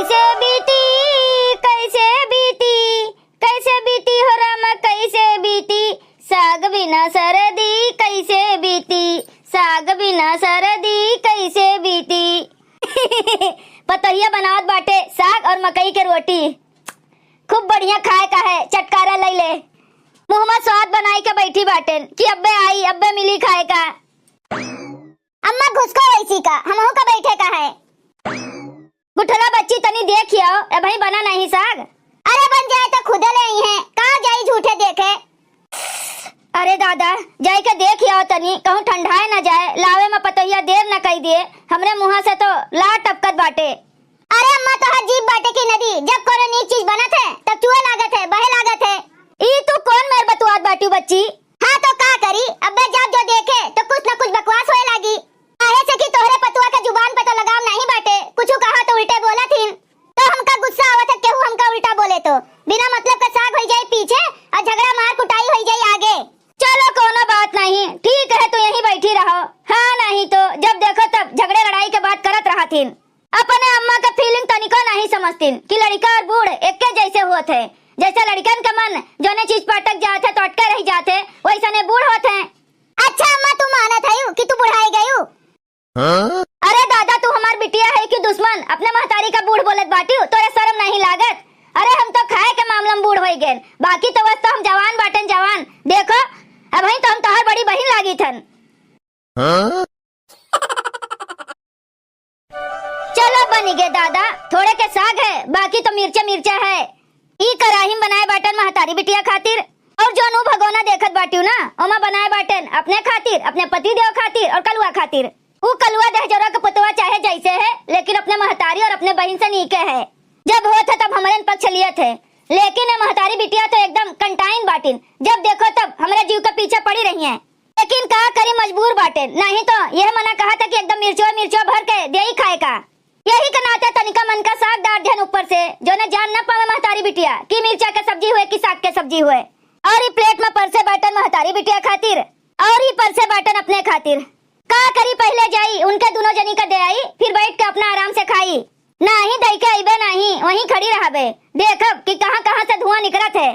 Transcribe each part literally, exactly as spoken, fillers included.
कैसे बीती, कैसे बीती, कैसे बीती हो रामा, कैसे बीती, साग बिना सरदी कैसे बीती, साग बिना सरदी कैसे बीती। पतोहिया बनावत बाटे साग और मकई के रोटी। खूब बढ़िया खाए का है, चटकारा लई ले। मुँह मा स्वाद बनाई के बैठी बाटेन कि अब्बे आई, अब्बे मिली खाए का। अम्मा घुसको वैसी का, हमहू का बैठे का है। गुठला बच्ची तनी देखियो, अबहीं बना नहीं साग। अरे बन जाए तो खुदे ले आई हैं, का जाई झूठे देखे। अरे दादा, जाई के देखियो तनी, कहूँ ठंडाए न जाए, लावे मा पतोहिया देर न कई दिए, हमरे मुँहा से तो लार टपकत बाटे। अरे अम्मा, तोहार जीभ बाटे की नदी, जब कोनो नीक चीज बनत है, तब चुए लागत है, बहे लागत है। ई तू कौन मेर बतुआत बाटिउ बच्ची? हाँ तो का करी, अब्बे जब जो देखे तो कुछ न कुछ बकवास होए लागी। काहे से कि तोहरे पतुआ के जुबान पे तो लगाम नहीं बाटे, कुछ कहा तो उल्टे बोलत हिन। तो हमका गुस्सा आवत है, केहू हमका उल्टा बोले तो। बिना मतलब का साग होई जाए पीछे और झगड़ा मार कुटाई होई जाए आगे। चलो कोनो बात नहीं, ठीक है, तू यहीं बैठी रहो। हाँ नहीं तो जब देखो तब झगड़े लड़ाई के बात करत रहत हिन। अपने अम्मा के feeling तनिको नहीं समझतिन कि लड़िका और बूढ़ एक्के जैसे होत है। जैसे लड़िकन के मन जोने चीज पर अटक जात है तो अटके रह जात है, वैसने बूढ़ होत है। अच्छा अम्मा, तू मानत हयू कि तू बुढ़ाई गयू? हाँ? अरे दादा, तू हमार बिटिया है कि दुश्मन? अपने महतारी का बूढ़ बोलत बाटिउ, तोरे शर्म नहीं लागत? अरे हम तो खाए के मामला में बूढ़ होई गए, बाकी तो बस तो हम जवान बाटेन जवान। देखो, अबहीं तो हम तोहार बड़ी बहिन लागी थन। हाँ? चलो बनी गे दादा, थोड़े के साग है, बाकी तो मिर्चा मिर्चा है। ई कराही में बनाए बाटन महतारी बिटिया खातिर, और जौन ऊ भगोना देखत बाटिउ ना, ओमा बनाए बाटन अपने खातिर, अपने पति देव खातिर और कलुआ खातिर। ऊ कलुआ दहजोरा के पुतवा चाहे जैसे है, लेकिन अपने महतारी और अपने बहिन से नीके है। जब होत है तब हमरे पक्ष लियत है, लेकिन ये महतारी बिटिया तो एकदम कंटाइन बाटिन, जब देखो तब हमरे जीव के पीछे पड़ी रही हैं। लेकिन का करी, मजबूर बाटेन, नहीं तो यह मना कहा था कि एकदम मिर्चवा मिर्चवा भर के देई खाए का। यही के नाते तनिका मन का साग डार देहन ऊपर से, जोने जान न पावे महतारी बिटिया कि मिर्चा के सब्जी हुए कि साग के सब्जी हुए। और ई plate में परसे बाटन महतारी बिटिया खातिर, और ई परसे बाटन अपने खातिर। का करी, पहिले जाई उनके दुनो जनी का दे आई, फिर बैठ के अपना आराम से खाई। नाही दई के अइबे नाही, वहीं खड़ी रहबे, देखब कि कहाँ कहाँ से धुआं निकरत है।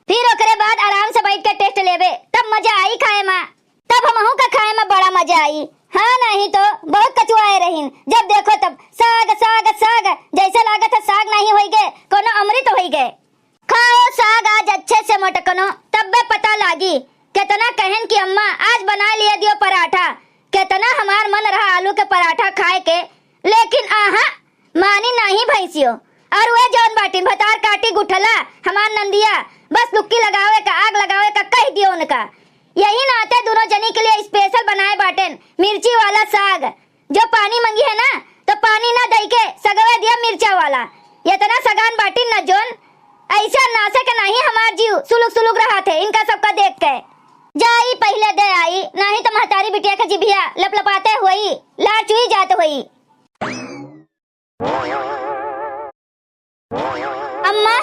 फिर ओकरे बाद आराम से बैठ के taste लेबे, तब मजा आई खाए मा। तब हमहू का खाए मा बड़ा मजा आई। हाँ, नाही तो बहुत कचुआए रहीन, जब देखो तब साग, साग, साग, जैसे लागत है साग नाही होई गे, कोनो अमृत होई गे। खाओ साग आज अच्छे से मोटकनो, तब्बे पता लागी। केतना कहन कि अम्मा आज बना लिए दियो पराठा, केतना हमार मन रहा आलू के पराठा खाए के, लेकिन आहा, मानी नाही भैंसियो। और वे जौन बाटिन भतार काटी गुठला, हमार नंदिया, बस लुक्की लगावे का, आग लगावे का कह दियो उनका। यही नाते दुनो जनी के लिए special बनाए बाटेन मिर्ची वाला साग। जो पानी मंगी है ना, तो पानी ना दई के सगवे दिया मिर्चा वाला। इतना सगान बाटिन ना जोन, ऐसे नासे के नाही हमार जीव सुलुक सुलुक रहा थे इनका सबका देख के। जाई पहिले दे आई, नाही तो महतारी बिटिया के जिभिया लपलपाते होई, लार चुई जात होई। अम्मा,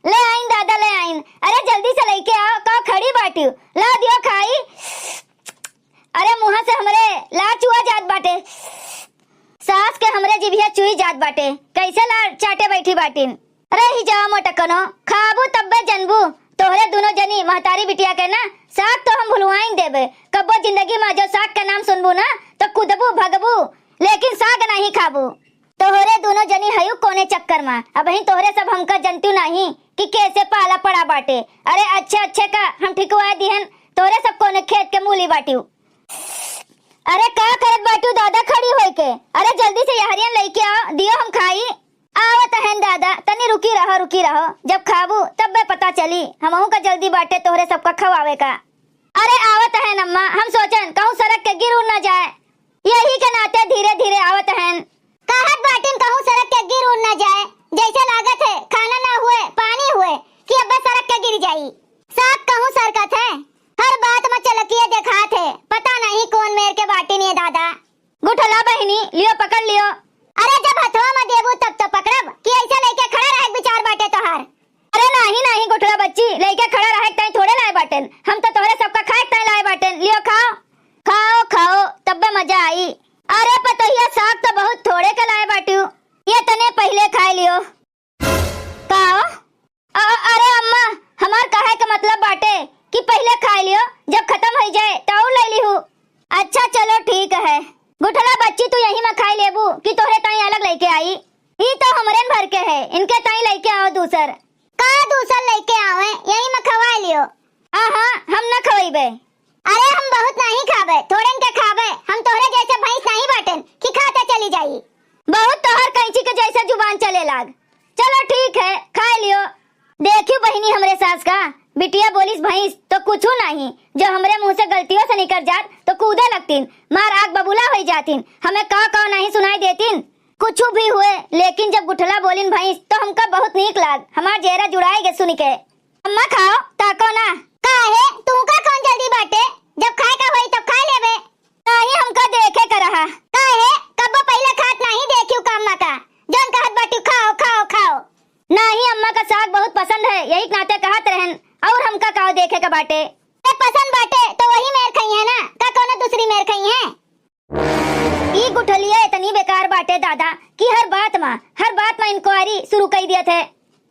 ले आइन दादा, ले आइन। अरे जल्दी से लेके आओ, का खड़ी बाटिउ? ला दियो खाई। अरे मुँह से हमरे लार चुआ जात बाटे। सास के हमरे जिभिया चुई जात बाटे। कैसे लार चाटे बैठी बाटिन? रही जाओ मोटकनो, खाबू तब्बे जनबू। तोहरे दुनो जनी महतारी बिटिया के ना, साग तो हम भुलवाइन देबे। कब्बो जिंदगी मा जो साग के नाम सुनबू ना, तो कूदबू, भगबू, लेकिन साग नाही खाबू। तोहरे दुनो जनी हयू कोने चक्कर मा? अबहीं तोहरे सब हमका जनतिउ नाही कि कैसे पाला पड़ा बाटे। अरे अच्छे अच्छे का हम ठिकवाए दिहन, तोहरे सब कोने खेत के मूली बाटिउ। अरे का करत बाटिउ दादा खड़ी होई के? अरे जल्दी से यहरियन लइके आओ, दियो हम खाई। आवत हन दादा, तनी रुकी रहो, रुकी रहो, जब खाबू तब्बे पता चली, हमहू का जल्दी बाटे तोहरे सबका खवावे का। अरे आवत हन अम्मा, हम सोचन कहूँ सरक के गिर उर ना जाए, यही के नाते धीरे धीरे आवत हन। कहत बाटिन कहूँ सरक के गिर उर ना जाए, जैसे लागत है खाना ना हुए पानी हुए कि अब्बे सरक के गिर जाई। साग कहूँ सरकत है, हर बात मा चलकिया देखात है, पता नहीं कौन मेर के बाटिन ये दादा। गुठला बहिनी, लियो पकड़ लियो। अरे जब हथवा मा देबू तब तो पकड़ब कि ऐसे लइके खड़ा रहे के विचार बाटे तोहार। अरे नाही नाही गुठला बच्ची, लइके खड़ा रहे के ताई थोड़े लाए बाटेन, हम तो तोहरे सबका खाए के ताई लाए बाटेन, लियो खाओ। खाओ खाओ, तब्बे मजा आई। अरे पतोहिया, साग तो बहुत थोड़े के लाए बाटिउ, ये तने बहुत तोहर कैंची के जैसा जुबान चले लाग। चलो ठीक है, खाए लियो। देखियो बहिनी हमरे सास का, बिटिया बोलिस भैंस तो कुछू नाहीं, जो हमरे मुँह से गलतियों से निकर जात तो कूदे लगतीन, मार आग बबूला होई जातीन, हमें का का नाहीं सुनाई देतीन। कुछू भी हुए, लेकिन जब गुठला बोलिन भैंस तो हमका बहुत नीक लाग, हमार जेरा जुड़ाए गे सुनि के। अम्मा खाओ, ताको ना। काहे, तू का कौन जल्दी बाटे, जब खाए का होई तब खाए लेबे। नाहीं, हमका देखे का रहा। काहे? कब्बो पहिले खात नाहीं देखिउ का अम्मा का? जौन कहत बाटिउ, "खाओ, खाओ, खाओ।" नाहीं, अम्मा का साग बहुत पसंद है, यही के नाते कहत रहन, और हमका काव देखे का बाटे? ए, पसंद बाटे तो वही मेर खइहें ना, का कौनो दूसरी मेर खइहें? ई गुठलिया इतनी बेकार बाटे दादा कि हर बात मा, हर बात मा inquiry शुरू कई दियत है।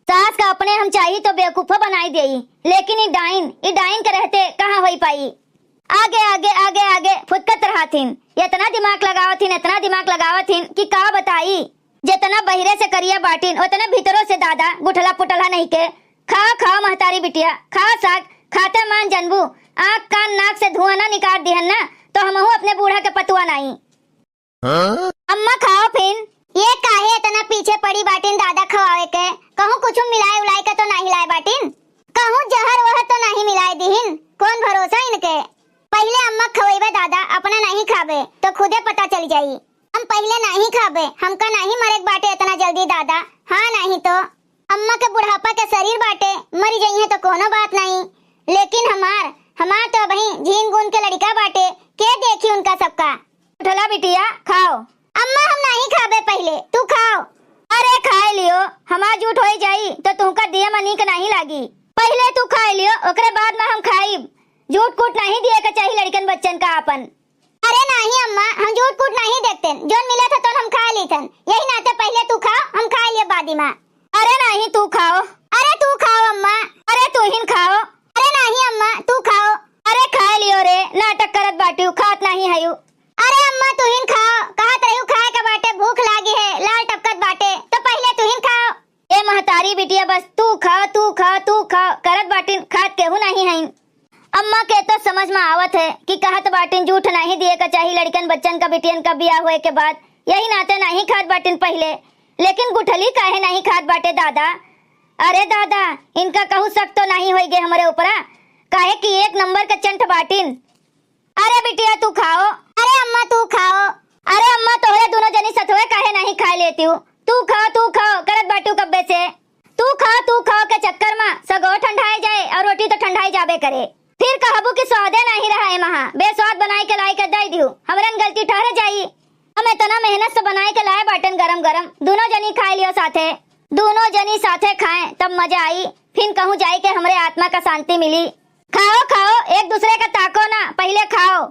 सास का अपने हम चाही तो बेवकूफो बनाई देई, लेकिन ई डाइन, ई डाइन के रहते कहाँ होई पाई? आगे, आगे, आगे, आगे फुदकत रहत हिन। इतना दिमाग लगावत हिन, इतना दिमाग लगावत हिन कि का बताई। जितना बहिरे से करिया बाटिन, उतने भीतरों से दादा गुठला पुटला नहीं के। खाओ, खाओ महतारी बिटिया, खाओ साग, खाते मान जनबू। आँख, कान, नाक से धुआं ना निकाल दिहन ना, तो हमहू अपने बूढ़ा के पतुआ नाई। हाँ? अम्मा खाओ फिन। ये काहे इतना पीछे पड़ी बाटिन दादा खवावे के? कहूँ कुछ मिलाए उलाए के तो नाही लाए बाटिन? कहूँ जहर वहर तो नाही मिलाए दिहिन? कौन भरोसा इनके? पहिले अम्मा खवइबे दादा, अपना नाही खाबे तो खुदे पता चल जाई। हम पहिले नाही खाबे, हमका नाही मरे के बाटे इतना जल्दी दादा। हाँ नाही तो। अम्मा के बुढ़ापा के शरीर बाटे, मरी जइहें तो कोनो बात नाहीं, लेकिन हमार, हमार तो अबहीं झीन गून के लड़िका बाटे, के देखी उनका सबका? उठला बिटिया, खाओ। अम्मा, हम नाहीं खाबे, पहिले तू खाओ। अरे खाए लियो, हमार जूठ होई जाई तो तुहका दिए मा नीक नाहीं लागी। पहिले तू खाए लियो, ओकरे बाद मा हम खाइब। जूठ कूट नाहीं दिए के चाही लड़िकन बच्चन का आपन। अरे नाहीं अम्मा, हम जूठ कूट नाहीं देखतेन, जौन मिलत है तौन हम खा लीथन। यही नाते पहिले तू खाओ, हम खा लिए बादी मा। अरे नाहीं तू खाओ। अरे तू खाओ अम्मा। अरे तू हिन खाओ। अरे नाहीं अम्मा, तू खाओ। अरे खाए लियो रे, नाटक करत बाटिउ, खात नाहीं हयू। अरे अम्मा तू हिन खाओ, कहत रहिउ खाए के बाटे, भूख लागी है, लाल टपकत बाटे, तो पहिले तू हिन खाओ। ए महतारी बिटिया, बस तू खा, तू खा, तू खा करत बाटिन, खात केहू नाहीं हईन। अम्मा के तो समझ मा आवत है कि कहत बाटिन जूठ नाहीं दिए का चाही लड़िकन बच्चन का, बिटियन का बियाह होए के बाद, यही नाते नाहीं खात बाटिन पहिले, लेकिन गुठली काहे नाहीं खात बाटे दादा? अरे दादा, इनका कहू शक तो नाहीं होई गे हमरे ऊपरा, काहे कि एक नंबर के चंट बाटिन। अरे बिटिया तू खाओ। अरे अम्मा तू खाओ। अरे अम्मा तोहरे दुनो जनी सथवे काहे नाहीं खाए लेतिउ? तू खाओ, तू खाओ करत बाटिउ कब्बे से। तू खाओ, तू खाओ के चक्कर मा सगो ठंडाए जाए और रोटी तो ठंडाए जाबे करे। फिर कहबू कि स्वादे नाहीं रहा ए महा, बेस्वाद बनाए के लाई के दे दिउ, हमरन गलती ठहर जाई। हम इतना मेहनत से बनाए के लाए बाटन गरम गरम, दुनो जनी खाए लियो साथे। दुनो जनी साथे खाए तब मजा आई, फिर कहूँ जाए के हमरे आत्मा का शांति मिली। खाओ, खाओ, एक दूसरे का ताको ना, पहिले खाओ।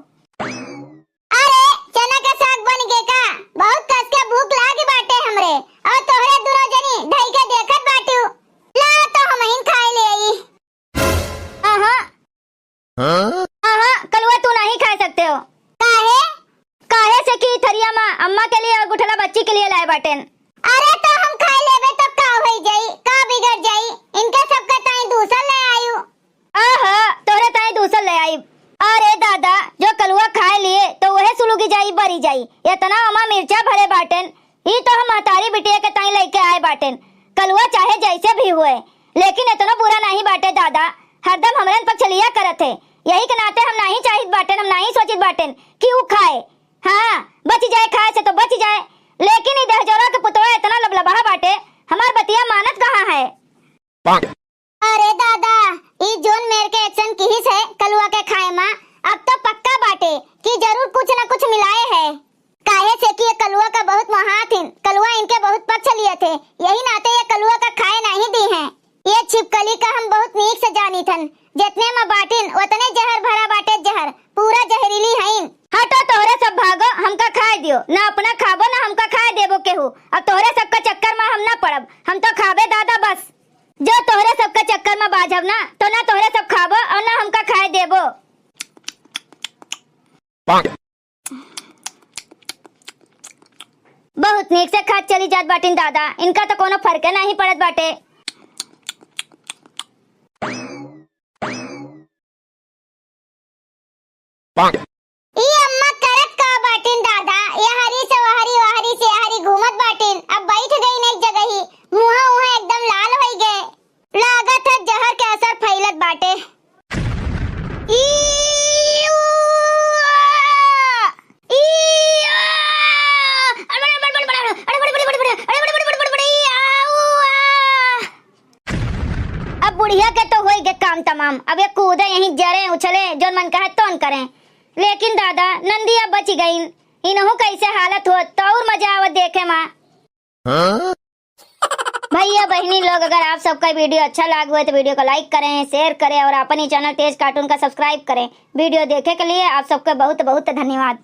अरे, चना के साग बन गे का? बहुत कस के भूख लागी बाटे हमरे, और तोहरे दुनो जनी धई के देखत बाटिउ। ला तो हमहिन खाए लेई। आहा। हाँ? आहा, कलुआ तू नाहीं खाए सकते हो। काहे? काहे से कि थरिया मा अम्मा के लिए और गुठला बच्ची के लिए लाए बाटेन। अरे तो हम खाए लेबे तो का होई जाई, का बिगड़ जाई? इनके सबके ताई दूसर ले आयु। आहा, तोहरे ताई दूसर ले आइब। अरे दादा, जो कलुआ खाए लिए तो वहे सुलुगी जाई, बरी जाई। इतना ओमा मिर्चा भरे बाटेन, ई तो हम महतारी बिटिया के ताई लइके आए बाटेन। कलुआ चाहे जैसे भी हुए, लेकिन इतनो बुरा नाहीं बाटे दादा, हरदम हमरन पक्ष लिया करत है। यही के नाते हम नाहीं चाहित बाटेन, हम नाहीं सोचित बाटेन कि ऊ खाए। हाँ, बच जाए, खाए से तो बच जाए, लेकिन ई दहजोरा के पुतवा इतना लबलबाहा बाटे, हमार बतिया मानत कहाँ है? अरे दादा, ई जोन मेर के action किहिस है कलुआ के खाए मा, अब तो पक्का बाटे कि जरूर कुछ न कुछ मिलाए है। काहे से कि ये कलुआ का बहुत मोहात हिन, कलुआ इनके बहुत पक्ष लिए थे, यही नाते ये कलुआ का खाए नाहीं दी हैं। ये छिपकली का हम बहुत नीक से जानी थन, जितने मा बाटिन उतने जहर भरा बाटे जहर, पूरा जहरीली हईन। हटो तोहरे सब भागो, हमका खाए दियो, ना अपना खाबो ना हमका खाए देबो केहू। अब तोहरे सबका चक्कर मा हम ना पड़ब, हम तो खाबे दादा बस। जो तोहरे सबका चक्कर मा बाझब ना, तो ना तोहरे सब खाबो और ना हमका खाए देबो। बहुत नीक से खात चली जात बाटिन दादा, इनका तो कोनो फर्के नाहीं पड़त बाटे। ई अम्मा करत का बाटिन दादा, यहरी से वहरी, वहरी से तमाम। अब ये कूदे यहीं जरे उछले, जोन मन कहे तोन करें। लेकिन दादा, नंदिया बच गईन। इनहू कैसे हालत होत, तो और मजा आवत देखे मा। भैया बहिनी लोग, अगर आप सबका video अच्छा लाग हुए तो video को like करें, share करें और अपन ही channel तेज cartoon का subscribe करें। Video देखे के लिए आप सबका बहुत बहुत धन्यवाद।